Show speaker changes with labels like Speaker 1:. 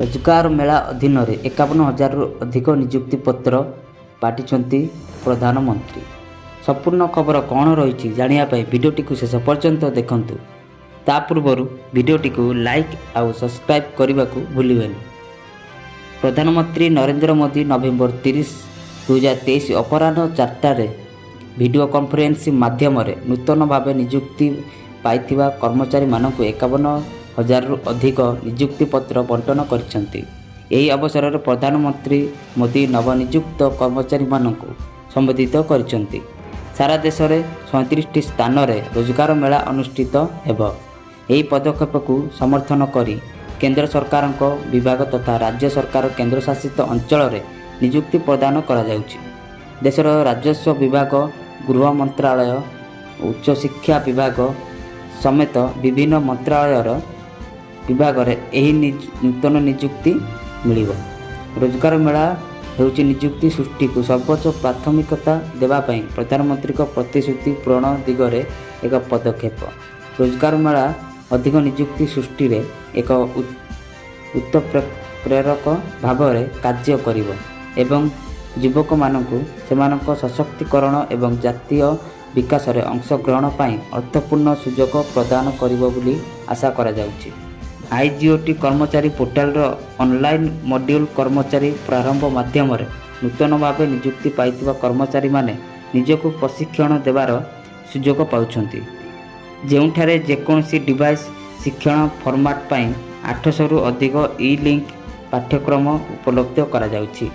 Speaker 1: ରୋଜଗାର ମେଳା ଅଧୀନରେ 51 ହଜାରରୁ ଅଧିକ ନିଯୁକ୍ତି ପତ୍ର ବାଣ୍ଟିଛନ୍ତି ପ୍ରଧାନମନ୍ତ୍ରୀ। ସମ୍ପୂର୍ଣ୍ଣ ଖବର କ'ଣ ରହିଛି ଜାଣିବା ପାଇଁ ଭିଡ଼ିଓଟିକୁ ଶେଷ ପର୍ଯ୍ୟନ୍ତ ଦେଖନ୍ତୁ। ତା ପୂର୍ବରୁ ଭିଡ଼ିଓଟିକୁ ଲାଇକ୍ ଆଉ ସବସ୍କ୍ରାଇବ୍ କରିବାକୁ ଭୁଲିବେନି। ପ୍ରଧାନମନ୍ତ୍ରୀ ନରେନ୍ଦ୍ର ମୋଦି ନଭେମ୍ବର 30, 2023 ଅପରାହ୍ନ 4ଟାରେ ଭିଡ଼ିଓ କନଫରେନ୍ସିଂ ମାଧ୍ୟମରେ ନୂତନ ଭାବେ ନିଯୁକ୍ତି ପାଇଥିବା କର୍ମଚାରୀମାନଙ୍କୁ 51 ହଜାରରୁ ଅଧିକ ନିଯୁକ୍ତି ପତ୍ର ବଣ୍ଟନ କରିଛନ୍ତି। ଏହି ଅବସରରେ ପ୍ରଧାନମନ୍ତ୍ରୀ ମୋଦି ନବନିଯୁକ୍ତ କର୍ମଚାରୀମାନଙ୍କୁ ସମ୍ବୋଧିତ କରିଛନ୍ତି। ସାରା ଦେଶରେ 37ଟି ସ୍ଥାନରେ ରୋଜଗାର ମେଳା ଅନୁଷ୍ଠିତ ହେବ। ଏହି ପଦକ୍ଷେପକୁ ସମର୍ଥନ କରି କେନ୍ଦ୍ର ସରକାରଙ୍କ ବିଭାଗ ତଥା ରାଜ୍ୟ ସରକାର, କେନ୍ଦ୍ରଶାସିତ ଅଞ୍ଚଳରେ ନିଯୁକ୍ତି ପ୍ରଦାନ କରାଯାଉଛି। ଦେଶର ରାଜସ୍ୱ ବିଭାଗ, ଗୃହ ମନ୍ତ୍ରାଳୟ, ଉଚ୍ଚଶିକ୍ଷା ବିଭାଗ ସମେତ ବିଭିନ୍ନ ମନ୍ତ୍ରାଳୟର ବିଭାଗରେ ଏହି ନୂତନ ନିଯୁକ୍ତି ମିଳିବ। ରୋଜଗାର ମେଳା ହେଉଛି ନିଯୁକ୍ତି ସୃଷ୍ଟିକୁ ସର୍ବୋଚ୍ଚ ପ୍ରାଥମିକତା ଦେବା ପାଇଁ ପ୍ରଧାନମନ୍ତ୍ରୀଙ୍କ ପ୍ରତିଶ୍ରୁତି ପୂରଣ ଦିଗରେ ଏକ ପଦକ୍ଷେପ। ରୋଜଗାର ମେଳା ଅଧିକ ନିଯୁକ୍ତି ସୃଷ୍ଟିରେ ଏକ ଉତ୍ପ୍ରେରକ ଭାବରେ କାର୍ଯ୍ୟ କରିବ ଏବଂ ଯୁବକମାନଙ୍କୁ ସେମାନଙ୍କ ସଶକ୍ତିକରଣ ଏବଂ ଜାତୀୟ ବିକାଶରେ ଅଂଶଗ୍ରହଣ ପାଇଁ ଅର୍ଥପୂର୍ଣ୍ଣ ସୁଯୋଗ ପ୍ରଦାନ କରିବ ବୋଲି ଆଶା କରାଯାଉଛି। ଆଇଜିଓଟି କର୍ମଚାରୀ ପୋର୍ଟାଲର ଅନଲାଇନ୍ ମଡ୍ୟୁଲ୍ କର୍ମଚାରୀ ପ୍ରାରମ୍ଭ ମାଧ୍ୟମରେ ନୂତନ ଭାବେ ନିଯୁକ୍ତି ପାଇଥିବା କର୍ମଚାରୀମାନେ ନିଜକୁ ପ୍ରଶିକ୍ଷଣ ଦେବାର ସୁଯୋଗ ପାଉଛନ୍ତି, ଯେଉଁଠାରେ ଯେକୌଣସି ଡିଭାଇସ୍ ଶିକ୍ଷଣ ଫର୍ମାଟ୍ ପାଇଁ 800ରୁ ଅଧିକ ଇ ଲିଙ୍କ୍ ପାଠ୍ୟକ୍ରମ ଉପଲବ୍ଧ କରାଯାଉଛି।